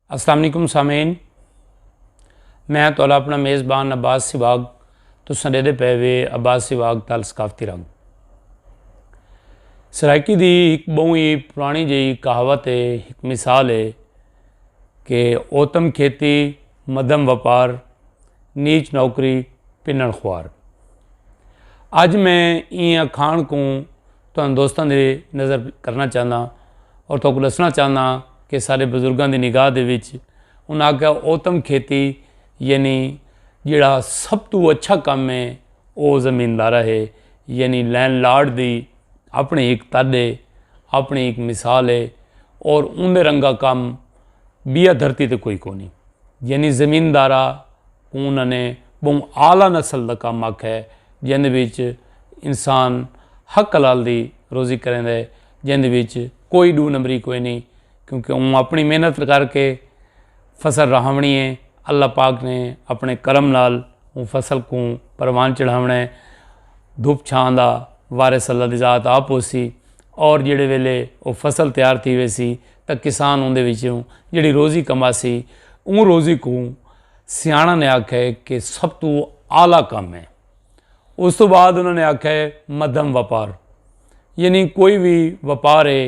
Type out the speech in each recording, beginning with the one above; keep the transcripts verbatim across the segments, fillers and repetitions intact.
السلام علیکم سامعین، میں تہاݙا اپݨا میزبان عباس سواگ۔ تساں ݙیہدے پئے وے عباس سواگ تال ثقافتی رنگ۔ سرائیکی دی ہک ٻہوں ہی پراݨی جئی کہاوت ہے، ہک مثال ہے کہ اوتم کھیتی، مدھم وپار، نیچ نوکری، پنݨ خوار۔ اڄ میں ایں اکھاݨ کوں تہاݙے دوستاں دے نظر کرݨا چاہنداں اور تہاکوں ݙسݨا چاہنداں کہ ساݙے بزرگاں دی نگاہ دے وچ انہاں آکھیا اوتم کھیتی، یعنی جیڑھا سب توں اچھا کم ہے او زمیندارا ہے، یعنی لینڈ لارڈ دی اپݨی ہک تݙ ہے، اپݨی ہک مثال ہے اور اوندے رنگا کم ٻیا دھرتی تے کوئی کونی۔ یعنی زمیندارا کوں انہاں نے ٻہوں اعلیٰ نسل دا کم آکھیا ہے، جیندے وچ انسان حق حلال دی روزی کریندا ہے، جیندے وچ کوئی ݙو نمبری کوئی نہیں، کیونکہ اوں اپݨی محنت کر کے فصل رہاوݨی ہے۔ اللہ پاک نے اپݨے کرم نال اوں فصل کوں پروان چڑھاوݨا ہے۔ دھپ چھاں دا وارث اللہ دی ذات آپ ہوسی، اور جیڑھے ویلے او فصل تیار تھی ویسی تاں کسان اوندے وچوں جیڑھی روزی کماسی، اوں روزی کوں سیاݨاں نے آکھیا ہے کہ سب توں اعلیٰ کم ہے۔ اس توں بعد انہاں نے آکھیا ہے مدھم وپار، یعنی کوئی وی وپار ہے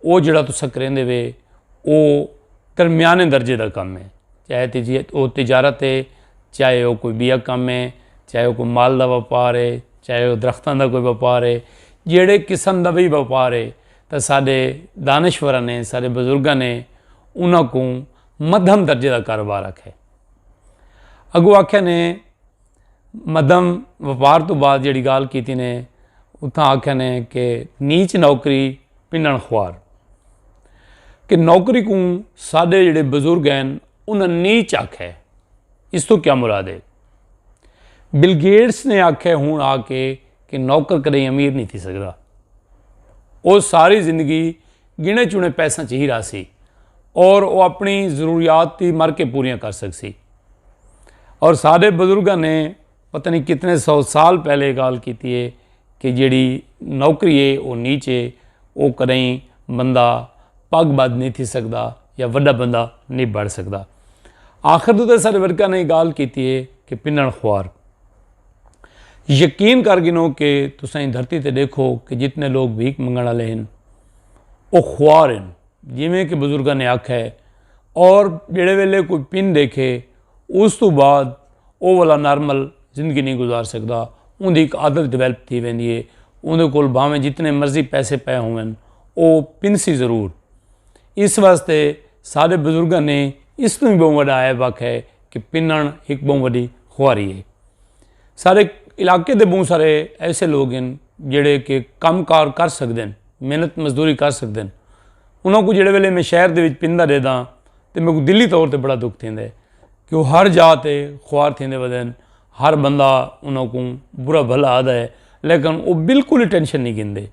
او جیڑھا تساں کریندے وے او درمیانے درجے دا کم ہے، چاہے تجی او تجارت ہے، چاہے او کوئی ٻیا کم ہے، چاہے او کوئی مال دا وپار ہے، چاہے او درختاں دا کوئی وپار ہے، جیڑھے قسم دا وی وپار ہے تاں ساݙے دانشوراں نے، ساݙے بزرگاں نے انہاں کوں مدھم درجے دا کاروبار آکھیا ہے۔ اڳوں آکھیا نے مدھم وپار توں بعد جیڑھی ڳالھ کیتی نے اتھاں آکھیا نے کہ نیچ نوکری پنݨ خوار، کہ نوکری کوں ساݙے جیڑھے بزرگ ہن انہاں نیچ آکھیا ہے۔ اس توں کیا مراد ہے؟ بل گیٹس نے آکھیا ہݨ آ کے کہ نوکر کݙہیں امیر نہیں تھی سڳدا۔ او ساری زندگی ڳݨے چݨے پیساں چ ہی رہسی اور او اپݨی ضروریات دی مر کے پوریاں کر سڳسی۔ اور ساݙے بزرگاں نے پتہ نہیں کتنے سو سال پہلے ڳالھ کیتی ہے کہ جیڑھی نوکری ہے او نیچ ہے، او کݙہیں بندہ پڳ ٻدھ نہیں تھی سڳدا یا وݙا بندہ نہیں بݨ سڳدا۔ آخر توں تے ساݙے ورکاں نے ڳالھ کیتی ہے کہ پنݨ خوار۔ یقین کر گھنو کہ تساں ایں دھرتی تے ݙیکھو کہ جتنے لوگ بھیک منگݨ والے ہن او خوار ہن، جیویں کہ بزرگاں نے آکھیا ہے۔ اور جیڑھے ویلے کوئی پن ݙیکھے اس توں بعد او والا نارمل زندگی نہیں گزار سڳدا، اوندی ہک عادت ڈیولپ تھی ویندی ہے۔ اوندے کول بھاویں جتنے مرضی پیسے پئے ہوون او پنسی ضرور۔ اس واسطے ساݙے بزرگاں نے اس توں وی ٻہوں وݙا عیب آکھیا ہے کہ پنݨ ہک ٻہوں وݙی خواری ہے۔ ساݙے علاقے دے ٻہوں سارے ایسے لوگ ہن جیڑھے کہ کم کار کر سڳدن، محنت مزدوری کر سڳدن۔ انہاں کوں جیڑھے ویلے میں شہر دے وچ پندا ݙیہداں تے میکوں دلی طور تے بڑا دکھ تھیندا ہے کہ او ہر جاہ تے خوار تھیندے ودن، ہر بندہ انہاں کوں برا بھلا آہدا ہے، لیکن او بالکل ہی ٹینشن نہیں گھندے۔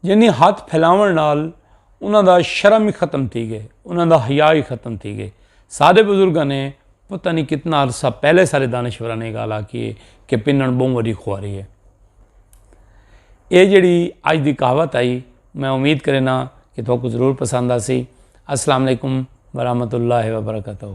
یعنی ہتھ پھیلاوݨ نال انہاں دا شرم ہی ختم تھی ڳئے، انہاں دا حیا ہی ختم تھی ڳئے۔ ساݙے بزرگاں نے پتہ نہیں کتنا عرصہ پہلے ساݙے دانشوراں نے ڳالھ آکھی ہے کہ پنݨ ٻہوں وݙی خواری ہے۔ اے جیڑھی اڄ دی کہاوت آئی، میں امید کرینداں کہ تہاکوں ضرور پسند آسی۔ السلام علیکم ورحمۃ اللہ وبرکاتہ۔